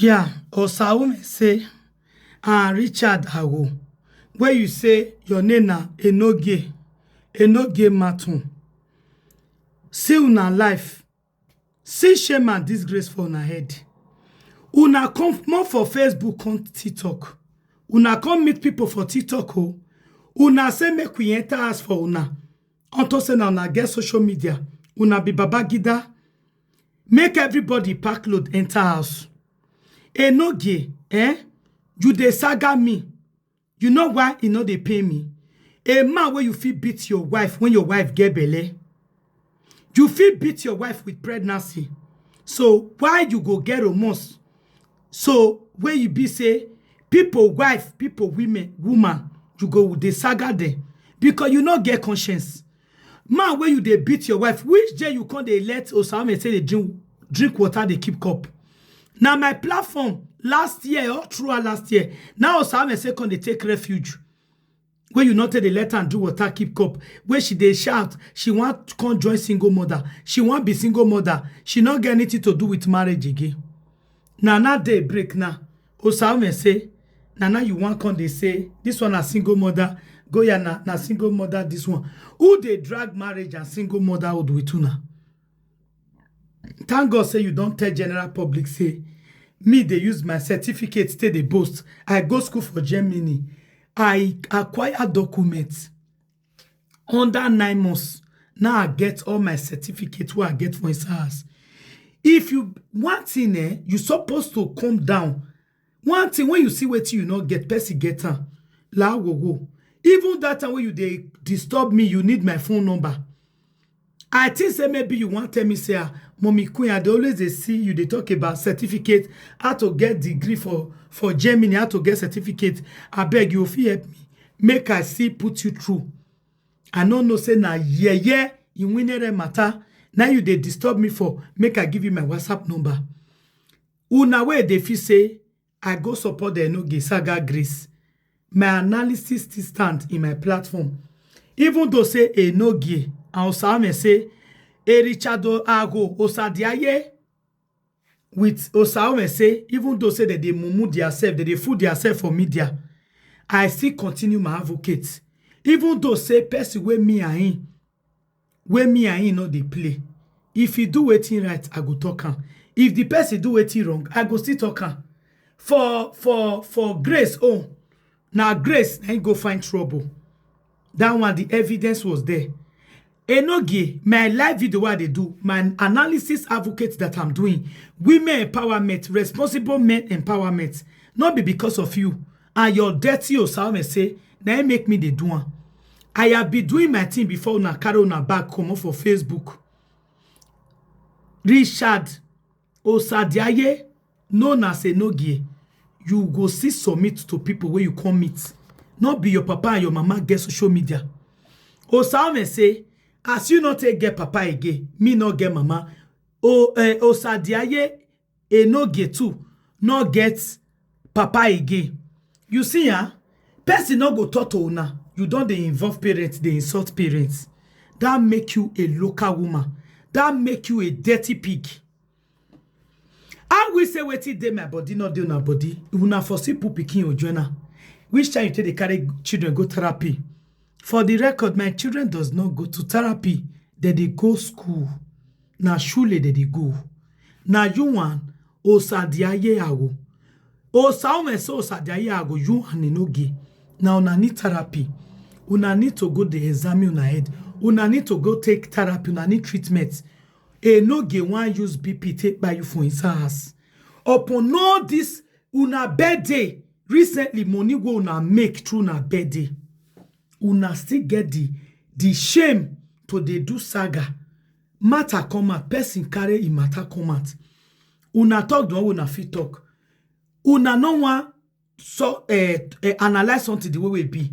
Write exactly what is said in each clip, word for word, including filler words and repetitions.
Yeah, Osawume say, ah, Richard Awo, where you say your name na Enoge, Enoge Matun. See una life. See shame and disgrace for una head. Una come more for Facebook, come TikTok. Una come meet people for TikTok, oh. Una say make we enter house for una. Unto say na una get social media. Una be Babagida. Make everybody pack load enter house. Enoge, eh? You dey saga me. You know why e no dey pay me? A man wey you fit beat your wife when your wife get belle. You fit beat your wife with pregnancy. So why you go get remorse? So when you be say people wife, people women, woman, you go dey saga them because you no get conscience. Man wey you dey beat your wife, which day you come dey let Osawume say dey drink, drink water, dey keep cup? Na my platform last year or throughout last year. Now Osawume say come dey take refuge. Wey you not take dey let am do water keep cup. Wey she dey shout, she wan come join single mother. She wan be single mother. She no get anything to do with marriage again. Na now day break now. Osawume say, na now you wan come dey say, this one na single mother, Goya na, na single mother, this one. Who dey drag marriage and single motherhood with una? Thank God say you don tell general public say, me dey use my certificate take dey boast. I go school for Germany. I acquire documents under nine months. Now I get all my certificate wey I get for inside house. If you, one thing, eh, you suppose to come down. One thing, when you see wetin you no get, person get am. La wo wo. Even that time when you dey disturb me, you need my phone number. I think say maybe you wan tell me say, ah, Mommy Queen, I dey always dey see you dey talk about certificate, how to get degree for, for Germany, how to get certificate. Abeg, you fit help me. Make I see put you through. I no know say na yeye Iwinere matter. Now you dey disturb me for, make I give you my WhatsApp number. Una wey dey feel say I go support the Enoge saga Grace. My analysis still stand in my platform. Even though say Enoge and Osawume say, a Richard Ago Osadiaye with Osawume say, even though say that they mumu theirself, that they fool theirself for media, I still continue my advocate. Even though say person wey me and him, wey me and him no dey play. If he do wetin right, I go talk am. If the person do wetin wrong, I go still talk am. For, for, for Grace own, na Grace na him go find trouble. That one, the evidence was there. Enoge, my live video wey I dey do, my analysis advocate that I'm doing, women empowerment, responsible men empowerment, not be because of you and your dirty Osawume say, na him make me dey do am. I have been doing my thing before una carry una back comot for Facebook. Richard Osadiaye, known as Enogie, you go see submit to people wey you come meet. No be your papa and your mama get social media. Osawume say, as you no take get papa again, me no get mama. O, eh, Osadiaye Enogie too no get papa again. You see, ah, person no go talk to una. You don dey involve parents, dey insult parents. That make you a local woman. That make you a dirty pig. I will say wetin dey my body, not dey una body. Una for see put pikin o join am. Which time you take dey carry children go therapy? For the record, my children does not go to therapy. They dey go school. Na shule they dey go. Na you one Osadiaye Awo. Osaume so Osadiaye Awo, you and Enoge. Now una need therapy. Una need to go dey examine una head. Una need to go take therapy. Una need treatment. Enoge wan use B P take buy you for inside house. Upon all this, una birthday. Recently, money wey una make through una birthday. Una still get the, the shame to dey do saga. Matter come out, person carry him matter come out. Una talk the one wey una fit talk. Una no wan so, eh, eh, analyze something the way we be.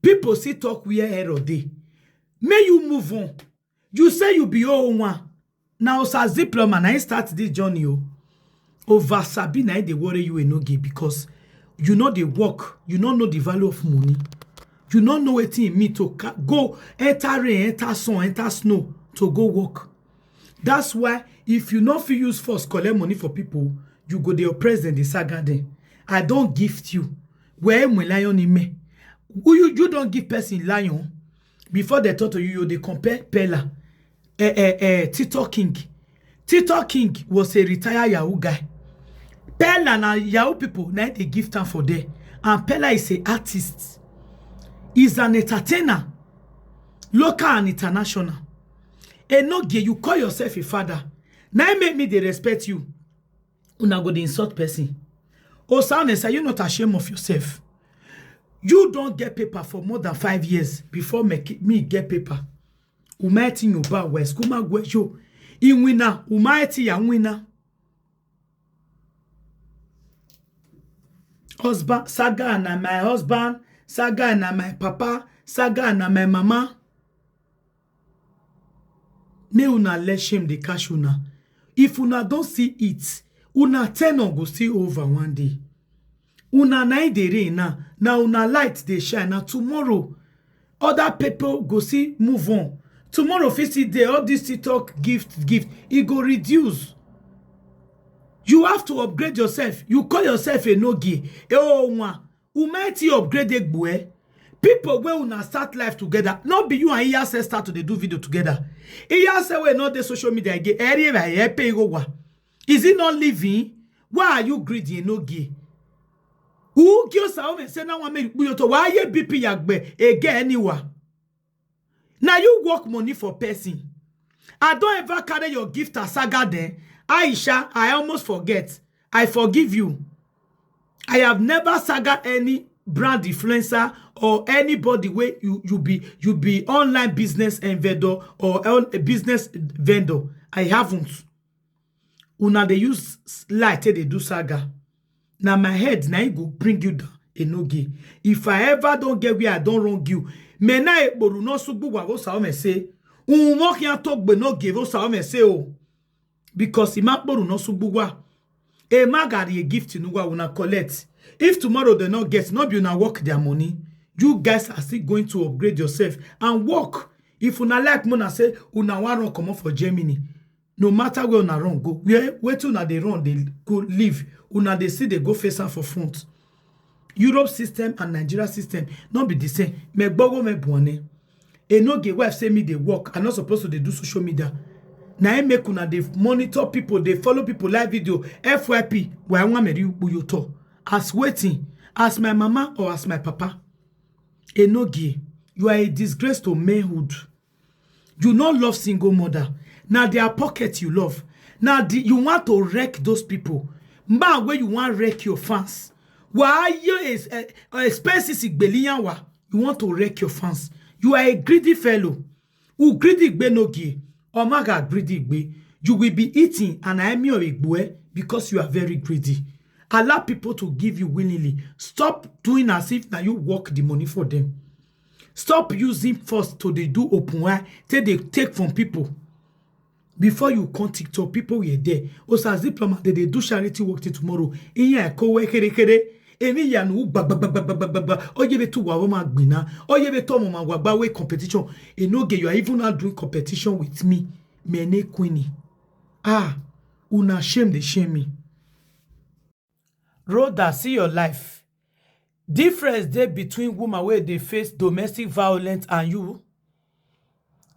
People still talk where error dey. May you move on. You say you be oh one. Now, Osa Diploma, na him start this journey o. Over Sabi, na him dey worry you Enoge because you no dey work, you no know the value of money. You no know wetin e mean to ca-, go enter rain, enter sun, enter snow to go work. That's why if you no fit use force collect money for people, you go dey oppress them, dey saga them. I don gift you. Where my lion in me? Who you, you don't give person lion? Before they talk to you, you dey compare Pella, eh, eh, eh, TikTok King. TikTok King was a retired Yahoo guy. Pella na Yahoo people, na they give time for there. And Pella is a artist. He's an entertainer, local and international. Enogie, you call yourself a father. Now make me they respect you. Una go dey insult person. Osanes, are you not ashamed of yourself? You don't get paper for more than five years before me, me get paper. Umaeti nyoba west kuma gwejo. Inwina, umaeti ya nwina. Husband, saga na my husband, saga na my papa, saga na my mama. May una let shame dey catch una. If una don't see it, una ten on go still over one day. Una na dey rain now. Now una light dey shine. Now tomorrow, other people go see move on. Tomorrow, fit see there, all this TikTok gift, gift, it go reduce. You have to upgrade yourself. You call yourself a nogi. Eh, oh, one. Umaeti upgrade egbue. People wey una start life together, not be you and Iyase start to dey do video together. Iyase wey no dey social media again. Eri eba e pay go wa. Is he not living? Why are you greedy, Enogie? Who gives a woman say now one make you to why ye B P yagbe again anywhere? Now you work money for person. I don't ever carry your gift as saga then. Aisha, I almost forget. I forgive you. I have never saga any brand influencer or anybody where you, you be you be online business and vendor or on a business vendor. I haven't. Una dey use s- light take dey do saga. Na my head na it go bring you down, Enogie. If I ever don't get where I don't wrong you, me na ekporu no sugbu wa wo sa o me say. Unwo kian to gbe no give wo sa o me say o. Because ima kporu no sugbu wa. E ma gari a gift in wa una collect. If tomorrow they not get, not be una work their money. You guys are still going to upgrade yourself and work. If una like mona say una wan run comot for Germany, no matter where una run go, where wetin una dey run dey go live, una dey still dey go face am for front. Europe system and Nigeria system no be the same. Me gbogo me buone. Enoge wife say me dey work. I not supposed to dey do social media. Na im make una dey monitor people, dey follow people live video. F Y P, why wan me to as waiting, as my mama or as my papa. Enoge, you are a disgrace to manhood. You no love single mother. Na their pocket you love. Na the, you want to wreck those people. Man, where you want wreck your fans. Why you is uh, expenses igbeliyanwa? You want to wreck your fans. You are a greedy fellow. Who greedy gbe nogie? Omaga greedy gbe. You will be eating an army of igboe because you are very greedy. Allow people to give you willingly. Stop doing as if now you work the money for them. Stop using force to dey do open eye, take dey take from people. Before you come TikTok, people were there. Osas diploma, they dey do charity work till tomorrow. Iye ko we kere kere. Emi ya nu gba gba gba gba gba gba gba. Oye be tu wa wo ma gbina. Oye be to mo ma wa gba we competition. E no get, you are even not doing competition with me. Mene queenie. Ah, una shame dey shame me. Rhoda, see your life. Difference dey between woman wey dey face domestic violence and you.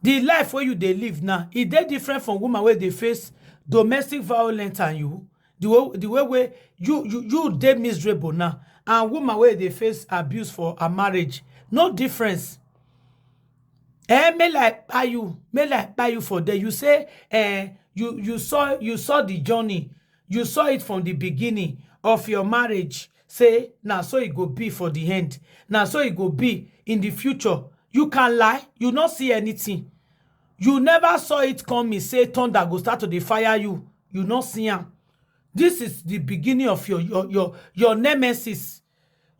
The life wey you dey live now, e dey different from woman wey dey face domestic violence and you. The way the way wey you you you dey miserable now and woman wey dey face abuse for her marriage, no difference. Eh, me like buy you, me like buy you for there. You say, eh, you you saw you saw the journey, you saw it from the beginning of your marriage. Say na so e go be for the end. Na so e go be in the future. You can lie, you no see anything. You never saw it coming. Say thunder go start to dey fire you. You no see am. This is the beginning of your your your your nemesis.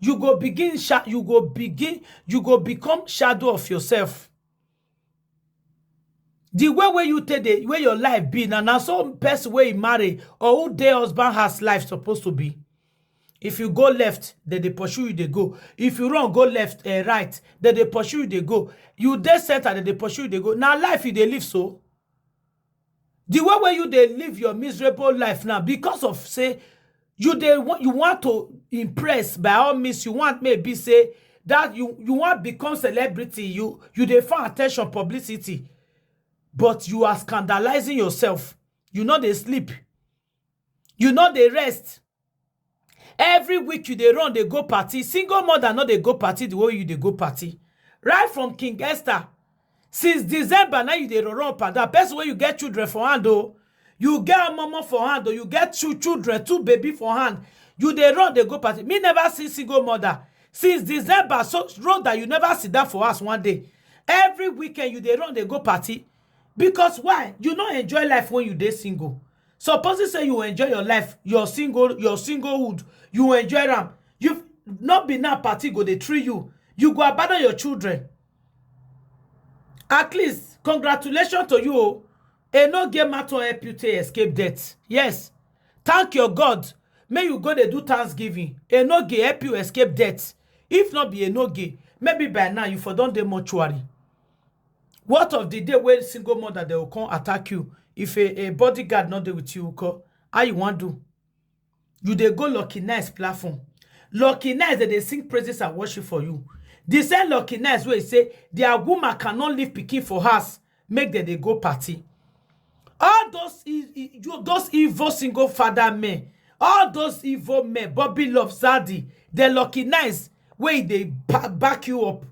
You go begin sha- you go begin you go become shadow of yourself. The way where you take the way your life be now, now some person where you marry or who their husband has life supposed to be. If you go left, then they pursue you, they go. If you run, go left and right, then they pursue you, they go. You dey center, then they pursue you, they go. Now life you they live so. The way wey you dey live your miserable life now, because of say you dey wa- you want to impress, by all means, you want maybe say that you you want become celebrity, you you dey find attention, publicity, but you are scandalizing yourself. You no dey sleep, you no dey rest. Every week you dey run dey go party. Single mother no dey go party the way you dey go party. Right from King Esther, since December, now you dey run run up and down. Person wey you get children for hand o, you get omomo for hand o, you get two children, two baby for hand, you dey run dey go party. Me never see single mother since December. So Rhoda, you never sit down for house one day. Every weekend you dey run dey go party. Because why? You no enjoy life when you dey single. Supposing say you enjoy your life, your single your singlehood, you enjoy am. You no be now party go dey treat you. You go abandon your children. At least, congratulations to you o. Enoge Maton help you take escape death. Yes. Thank your God. May you go dey do thanksgiving. Enoge help you escape death. If not be Enoge, maybe by now you for don dey mortuary. What of the day wey single mother dey go come attack you? If a, a bodyguard no dey with you, ko, how you wan do? You dey go Lucky Nice platform. Lucky Nice, dem dey sing praises and worship for you. The same Lucky Nice wey say their woman cannot leave pikin for house, make dem dey go party. All those e- e- you- those evil single father men, all those evil men, Bobby Love, Zadi, the Lucky Nice wey dey ba- back you up.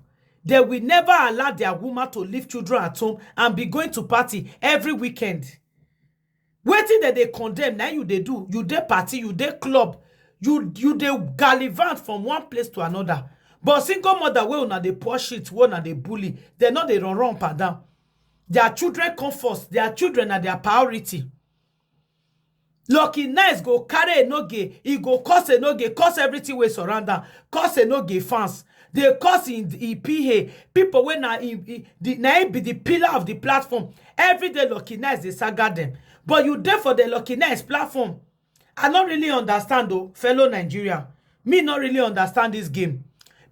They will never allow their woman to leave children at home and be going to party every weekend. Wetin dem dey condemn na you dey do. You dey party, you dey club, you you dey gallivant from one place to another. But single mother wey una dey pour shit, wey una dey bully, dem no dey run run up and down. Their children come first. Their children na their priority. Lucky Nice go carry Enoge, e go curse Enoge, curse everything wey surround am, curse Enoge fans, dey curse im im P A, people wey na im im- the, na im be the pillar of the platform. Every day Lucky Nice dey saga dem, but you dey for the Lucky Nice platform. I no really understand o, fellow Nigeria. Me no really understand this game.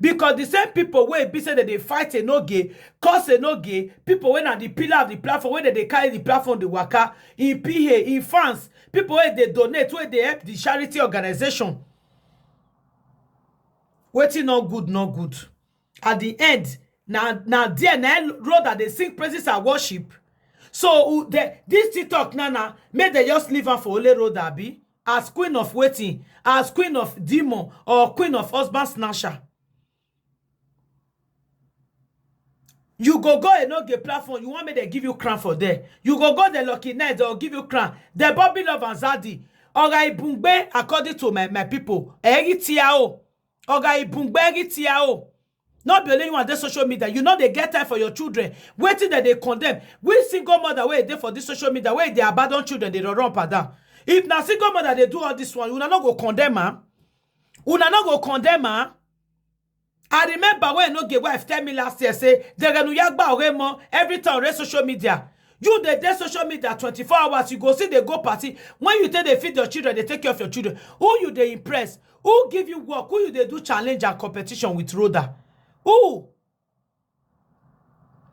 Because the same people wey be say dem dey fight Enoge, curse Enoge, people wey na the pillar of the platform, wey dem dey carry the platform dey waka, im P A, im fans, people wey dey donate, wey dey help the charity organization. Wetin no good, no good. At the end, na na there na Rhoda dey sing praises and worship. So uh, the, this TikTok now, now make dem just leave am for only Rhoda, abi? As queen of wetin? As queen of demon or queen of husband snatcher? You go go Enoge platform, you want make dem give you crown for there. You go go the Lucky Night, they'll give you crown. The Bobby Love and Zadi. Oga Ibungbe, according to my, my people, Eri Tiao. Oga Ibungbe, Eri Tiao. Not be only you on the social media. You know they get time for your children. Waiting that they condemn. We single mother where they for this social media, where they abandon children, they run run up and down. If na single mother they do all this one, una no go condemn am. Una no go condemn am. I remember when Enoge wife tell me last year, say, "Derenuyagba Oremo, every time on social media." You dey dey social media twenty-four hours, you go see they go party. When you take they feed your children, they take care of your children. Who you they impress? Who give you work? Who you they do challenge and competition with Rhoda? Who?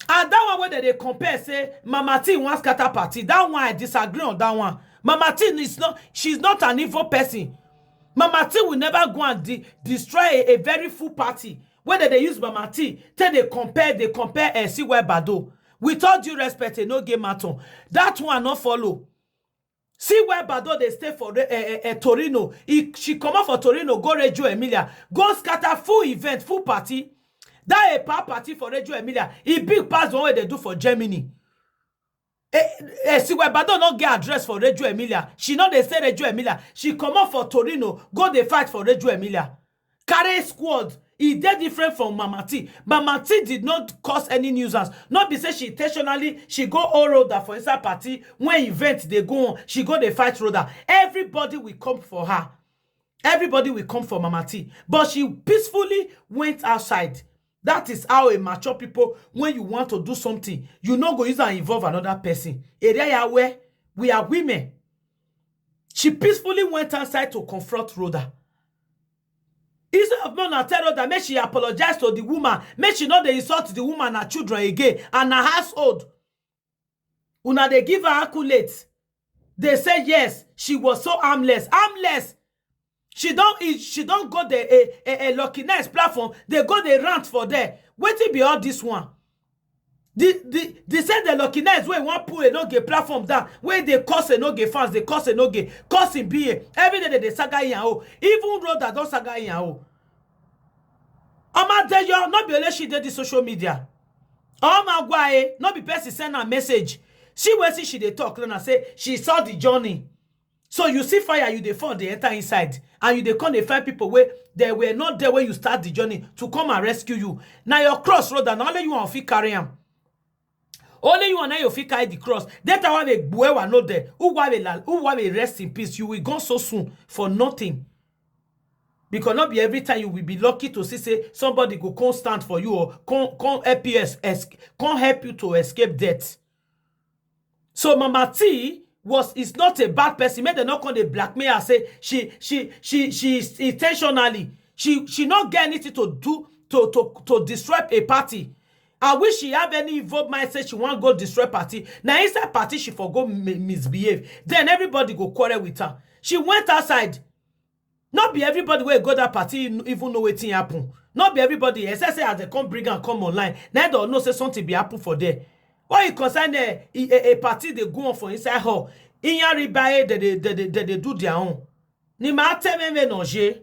And that one where they compare, say, Mama T wan scatter party. That one, I disagree on that one. Mama T is not, she's not an evil person. Mama T will never go and de- destroy a, a very full party. Whether they use Mama T, take they compare, they compare and see where Bado. With all due respect, Enoge Maton. That one no follow. See where Bado they stay for uh, uh, Torino. He, she come out for Torino, go Reggio Emilia, go scatter full event, full party. That a pa party for Reggio Emilia, he big pass the one wey they do for Germany. Eh, eh, see where Bado not get address for Reggio Emilia. She not they say Reggio Emilia. She come out for Torino, go they fight for Reggio Emilia. Carry squad. E dey different from Mama T. Mama T did not cause any nuisance. Not be say she intentionally she go all road that for inside party when event they go on. She go they fight Rhoda. Everybody will come for her. Everybody will come for Mama T. But she peacefully went outside. That is how a mature people, when you want to do something, you no go use and involve another person. Area ya where we are women. She peacefully went outside to confront Rhoda. Instead of Mona tell Rhoda, make she apologize to the woman, make she not they insult the woman and her children again and her household. Una they give her accolades. They say yes, she was so harmless. Harmless. She don't eat, she don't go the a, a, a Lucky Nice platform. They go the rant for there. Waiting be all this one. The the the say the Lucky Nice wey wan pull Enoge platform down, wey dey curse Enoge fans, dey curse Enoge, curse him B A. Every day they dey saga him and oh. Even Rhoda don saga him and oh. Omo Adeyo, no be only she dey the social media. Omo Agwaye, no be person send her message. She wey see she dey talk, na say she saw the journey. So you see fire, you dey fall, dey enter inside, and you dey come dey find people wey they were not there when you start the journey to come and rescue you. Na your cross, Rhoda, na only you wan fit carry am. Only you and I you fit carry the cross. That why we gbuewa no there. Who why we la? Who why we rest in peace? You will go so soon for nothing. Because not be every time you will be lucky to see say somebody go come stand for you or come come help you es- es- come help you to escape death. So Mama T was is not a bad person. Make dem no come dey blackmail her say she she she she is intentionally, she she no get anything to do to to to disrupt a party. I wish she have any evil mindset. She wan go destroy party. Na inside party she for go mi- misbehave. Then everybody go quarrel with her. She went outside. Not be everybody wey go that party even know wetin happen. Not be everybody, except say as they come bring and come online, na dem know say something be happen for there. Why you concern a, a, a party they go on for inside hall? Iyan ribaye they they they they they do their own. Ni ma tell me me no je.